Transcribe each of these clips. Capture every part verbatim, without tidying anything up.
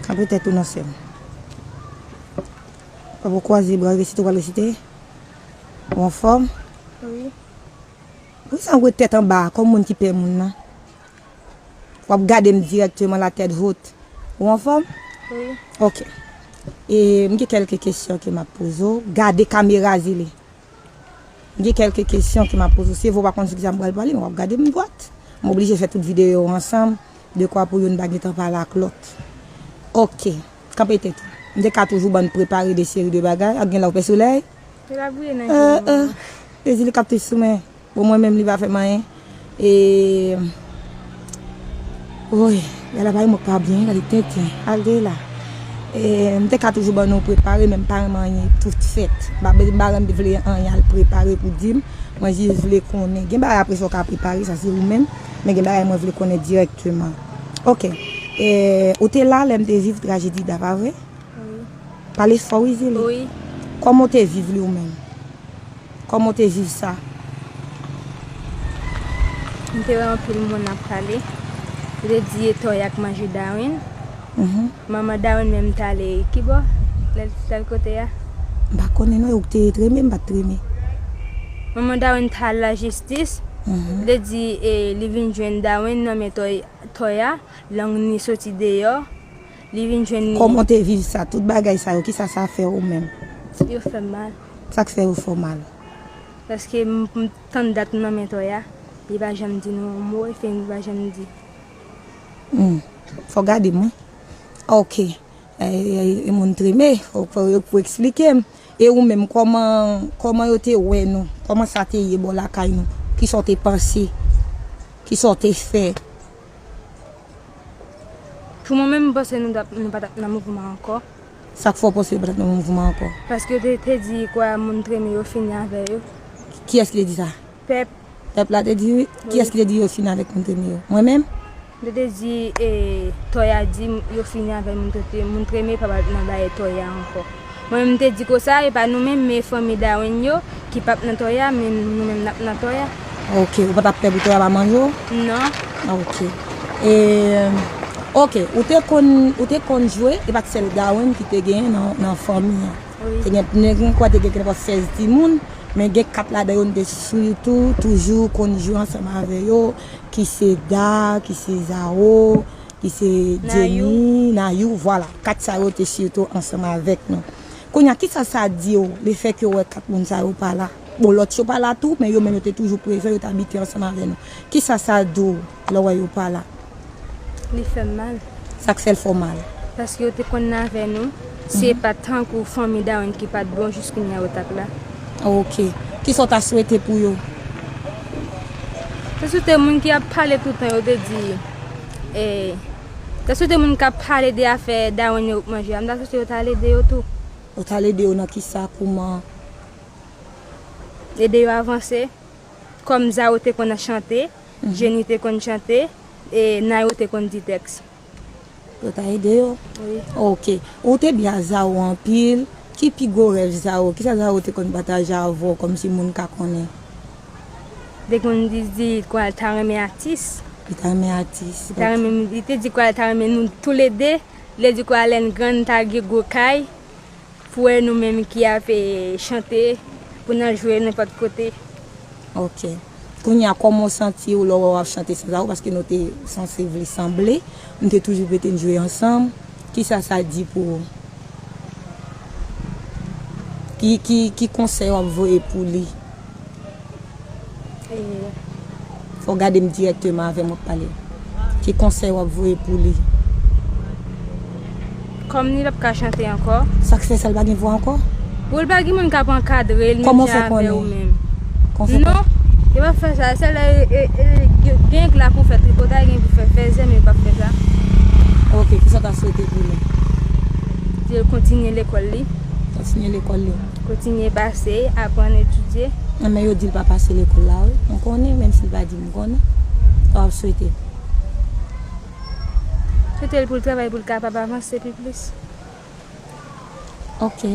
Kanpe tèt ou non sè m. Papa w kwaze bra w resite, w pral resite. Ou anfòm? Wi. Poukisa w ret tèt anba a, kòm moun ki pè moun nan? W ap gade m dirèkteman la tèt wot. Ou anfòm? Wi. Ok. E m gen kèlke kesyon ke m ap poze w. Gade kamera, Zili. M gen kèlke kesyon ke m ap poze w. Se vre w pa konn sou kisa m pral pale, men w ap gade m dwat. M oblije fè tout videyo yo ansanm, dekwa pou youn pa gentan pale ak lòt. Ok. Kanpe tèt ou. M te ka toujou ban nou prepare de seri de bagay. Ak gen la w pè solèy. Te la bouye nan je mwen. Dezi li kapte sou mwen. Bon, mwen menm li pa fè m anyen. E, woy, gade aparèy mwen k pa byen, gade tenten. Al de la. E, m te ka toujou ban nou prepare, men m pa renmen anyen tout fèt. M pa, m pa renmen vle anyen al prepare pou di m. Mwen jis vle konnen. Gen bagay apre sa w ka prepare, sa se ou menm. Men gen bagay mwen vle konnen dirèkteman. Ok. E, ou te la lè m te viv trajedi Da, pa vre? Wi. Pale fò wi, Zili. Wi. Kòman w te viv li ou menm? Kòman w te viv sa? M te wè anpil moun ap pale. Yo te di e Toya k manje Darwin. Mhm. Manman Darwin menm t ale kibò? Lè l t al kote a? M pa konnen non, e ou k te treme, m pa t treme. Manman Darwin t al lajistis. Mhm. Yo te di e li vin jwenn Darwin nan men Toy-, Toya, lang ni soti deyò. Li vin jwenn li. Kòman w te viv sa? Tout bagay sa yo, kisa sa fè ou menm? Yo fè m mal. Sa k fè yo fè w mal? Paske m, m tann dat m nan men Toya, li pa janm di nou yon mo, e fini li pa janm di. Hmm. Fò w gade m, wi. Ok. E, e, e moun treme, fò, fò, fò w eksplike m. E ou menm, kòman, kòman yo te wè nou? Kòman sa te ye bò lakay nou? Kisa w te panse? Kisa w te fè? Pou mwen menm, m panse nou t ap, nou pa t ap nan mouvman ankò. Sa k fè w panse nou pa t ap nan mouvman ankò? Paske yo te, te di kwa moun treme yo fini avè yo. Kiyès ki te di sa? Pèp. Pèp la te di wi? Wi. Kiyès ki te di yo fini avèk moun treme yo? Mwen menm? Yo te di, e, Toya di m yo fini avèk moun treme, moun treme pa pral nan bagay Toya ankò. Mwen menm m te di konsa, e pa nou menm, men fanmi Darwin yo ki p ap nan Toya, men nou menm n ap nan Toya. Ok, ou pa t ap pè pou Toya pa manje w? Non. Ok. E, ok, ou te konn, ou te konn jwe, e pa t sèl Darwin ki te genyen nan, nan fanmi an. Wi. Te gen, gen, gen kwa te gen kenpòt sèz timoun, men gen kat ladan yo n te sitou toujou konn jwe ansanm avè yo, ki se Da, ki se Zao, ki se Nayou. Jenny, Nayou, vwala. Kat sa yo te sitou ansanm avèk nou. Kounye a, kisa sa di w, lefètke w wè kat moun sa yo pa la? Bon, lòt yo pa la tou, men yo menm yo te toujou prezan, yo t abite ansanm avè nou. Kisa sa di w lè w wè yo pa la? Li fè m mal. Sa k fè l fè w mal? Paske yo te konn avè nou. Se pa tankou fanmi Darwin ki pa t bon, jis kounye a yo t ap la. Ok. Kisa w ta swete pou yo? Te swete moun ki ap pale toutan, yo te di, e, te swete moun k ap pale de afè Darwin yo k manje a, m ta swete yo t al ede yo tou. Yo t al ede yo nan kisa, kouman? Ede yo avanse. Kòm Zao te konn chante, Jenny te konn chante, e Nayou te konn di tèks. Yo ta ede yo? Wi. Ok. Ou te byen ak Zao anpil. Ki pi gwo rèv Zao? Kisa Zao te konn pataje avè w kòmsi moun ka konnen? Te konn di, di kwa l ta renmen atis. Li ta renmen atis. Li ta renmen, li te di kwa l ta renmen nou toulede. Li te di kwa lè n grann ta gen gwo kay. Pou wè nou menm ki ap, e, chante, pou n al jwe nenpòt kote. Ok. Kounye a, kòman w santi w lè w wè w ap chante san Zao? Paske nou te sanse vle sanble. Nou te toujou rete n jwe ansanm. Kisa sa di pou ou? Ki, ki, ki konsèy w ap voye pou li? E, fò w gade m dirèkteman avè m w ap pale. Ki konsèy w ap voye pou li? Kòm li p ap ka chante ankò. Sa k fè sa, l pa gen vwa ankò? Bon, l pa gen moun k ap ankadre l menm jan avè ou menm. Kòman w fè konnen? Non, yo p ap fè sa. Sèl lè, e, e, gen, gen nèg la pou fè tripotay, gen pou fè fèzè, men yo p ap fè sa. Ok, kisa w ta swete pou li? Pou l kontinye lekòl li. Kontinye lekòl li. Kontinye pase, aprann etidye. Nan men yo di l pa pase lekòl la, wi. M konnen, menm si l pa di m, m konnen. Sa w ap swete? Swete l pou l travay, pou l kapab avanse pi plis. Ok.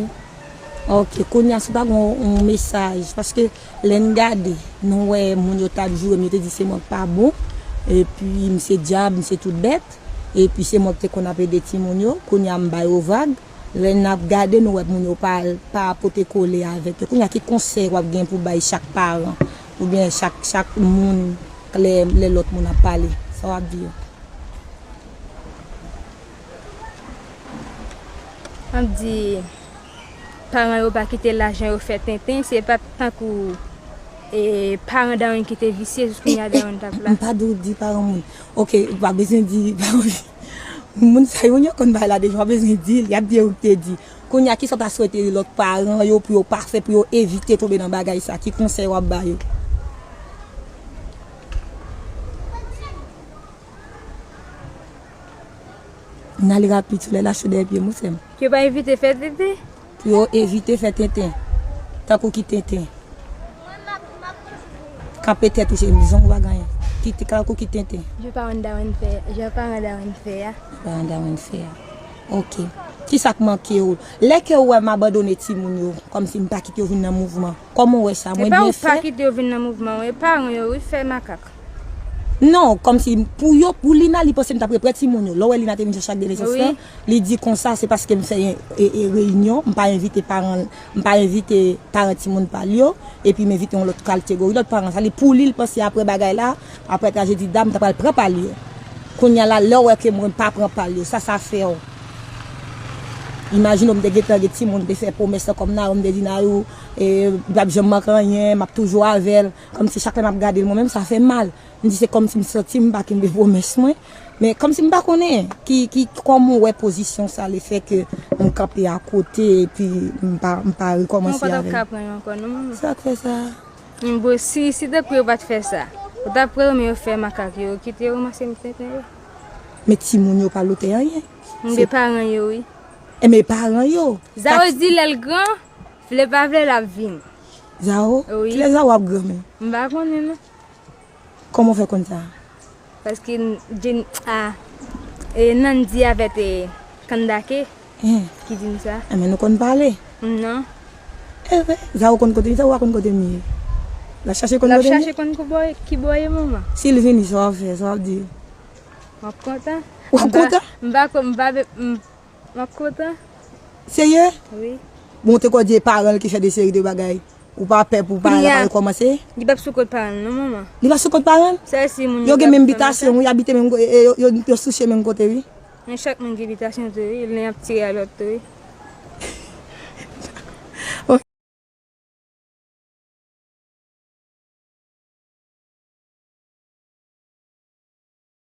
Ok, kounye a si w ta gen yon, yon mesaj, paske lè n gade, nou wè moun yo t ap joure m, yo te di se mwen k pa bon, epi m se dyab, m se tout bèt, epi se mwen ki te konn ap ede timoun yo, kounye a m ba yo vag. Lè n ap gade, nou wè moun yo pa, pa pote kole avèk yo. Kounye a ki konsèy w ap gen pou bay chak paran, oubyen chak, chak moun, lè, lè lòt moun ap pale? Sa w ap di yo? M ap di, paran yo pa kite lajan yo fè tenten, se pa t tankou e, paran Darwin ki te visye, jis kounye a Darwin t ap la. M pa di w di paran moun. Ok, ou pa bezwen di paran moun. Moun sa yo, yo konn bagay la deja, w pa bezwen di l, y ap di w te di. Kounye a, kisa w ta swete lòt paran yo pou yo pa fè, pou yo evite tonbe nan bagay sa? Ki konsèy w ap ba yo? N ale rapid sou lè la cho dèyè pye m wi sè m. Pou yo pa evite fè tenten. Pou yo evite fè tenten. Tankou ki tenten? Kanpe tèt ou cheri, m di zong ou pa gen anyen. Ki te, tankou ki tenten? Jan paran Darwin fè, jan paran Darwin fè a. Paran Darwin fè a. Ok. Kisa k manke w? Lè ke w wè m abandone timoun yo, kòmsi m pa kite yo vin nan mouvman. Kòman w wè sa? Mwen byen fè? E pa ou pa kite yo vin nan mouvman, e paran yo wi fè makak. Non, kòmsi pou yo, pou Lina, li panse m t ap reprè timoun yo. Lè w wè Lina te vin chèche ak de nesans lan, li di konsa, se paske m fè e, e, reyinyon, m pa envite paran, m pa envite paran timoun pa l yo, epi m envite yon lòt kategori, lòt paran. Sa li, pou li, li panse apre bagay la, apre trajedi da, m ta pral pran pa l yo. Kounye a la, lè w wè ke mwen pa pran pa l yo, sa sa fè w? Imajine w, m te gentan gen timoun, m te fè pwomès lan kòm Nayou, m te di Nayou, e, m p ap janm manke anyen, m ap toujou avè l. Kòmsi chak lè m ap gade l, mwen menm, sa fè m mal. M di se kòmsi m santi m pa kenbe pwomès mwen. Men kòmsi m pa konnen ki, ki, kòman w wè pozisyon sa, lefètke m kanpe akote epi m pa, m pa rekòmanse avè l. Mwen pa t ap ka pran yo ankò non, manman. Sa k fè sa? Bon, si, si tankou yo pa t fè sa, ou t ap renmen yo fè makak yo, yo kite yo ranmase m tenten yo? Men timoun yo pa lotè anyen. M gen paran yo, wi. Enben paran yo. Zawo di lè l gran, vle pa vle l ap vin. Zawo? Wi. Kilè Zawo ap gran menm? M pa konnen non. Kòman w fè konn sa? Paske Jen, a, e, Nandy avèk e, Kandake ki di m sa. Enben nou konn pale? Non. Enben, Zawo konn kote m ye, Zawo pa konn kote m ye. L ap chache konn kote m ye? L ap chache konn ki bò, ki bò ye manman. Si l vini, sa w ap fè, sa w ap di? M ap kontan. W ap kontan? M pa, m pa, m pa, m M ap kontan. Serye? Wi. Bon, ou te kwè di e paran l ki fè de seri de bagay. Ou pa pè pou paran l ap rekòmanse? Li p ap sou kont paran l non, manman. Li pa sou kont paran l? Sèl si moun yo gen menm bitasyon, wi, abite menm kote, e, yo, yo, yo sou chemen kote, wi. Men chak moun gen bitasyon tou, wi, len ap tire a lòt tou, wi.